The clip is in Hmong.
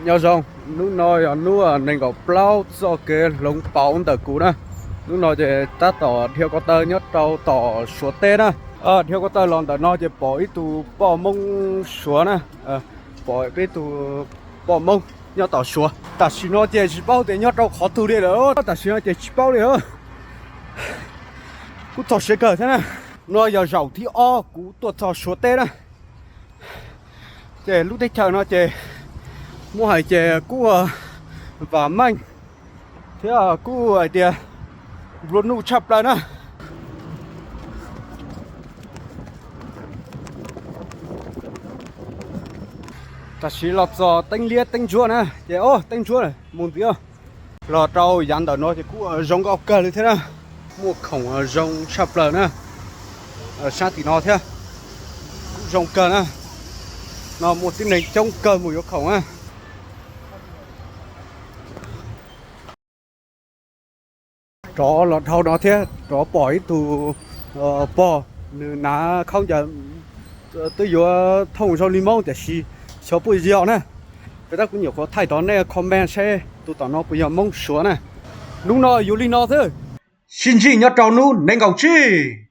Nyob zoo, hnub no yog hnub nees nkaum plaub txoj kev hloov pauv ntawm kuv na. Hnub no ces tab tom dhia ko taw nyob rau tom Suav teb na. Dhia ko taw los ntawm no ces pom ib tug poj Hmoob Suav na, pom peb tug poj Hmoob nyob tom Suav. Tam sim no ces tsis paub tias nyob rau qhov twg li lawm, tam sim no ces tsis paub li. Kuj txog siav kawg thiab na. No yog zaum thib ob kuv tuaj txog Suav teb na. Ces lub teb chaws no ces muab hais ces kuj vam meej thiab kuj hais tias nplua nuj tshaj plaws na. Tam sim los txog teeb liab teeb ntsuab na, ces o teeb ntsuab mus ntxiv. Los rau yav ntawm no ces kuj zoo nkauj kawg li thiab na. Muaj khoom zoo tshaj plaws na. Sab tim no thiab kuj zoo kawg na. No muaj tib neeg coob kawg mus yuav khoom na. Rov los dhau no thiab rov pom ib tug pog, nws hnav khaub ncaws twb yuav thooj zoo li Hmoob tiam sis xyov puas yog na. Peb tab kuv nyuam qhuav thaij rov nej comment seb tus tom no puas yog Hmoob Suav na. Hnub no yuav li no xwb. Sib ntsib nyob rau hnub nees nkaum tsib.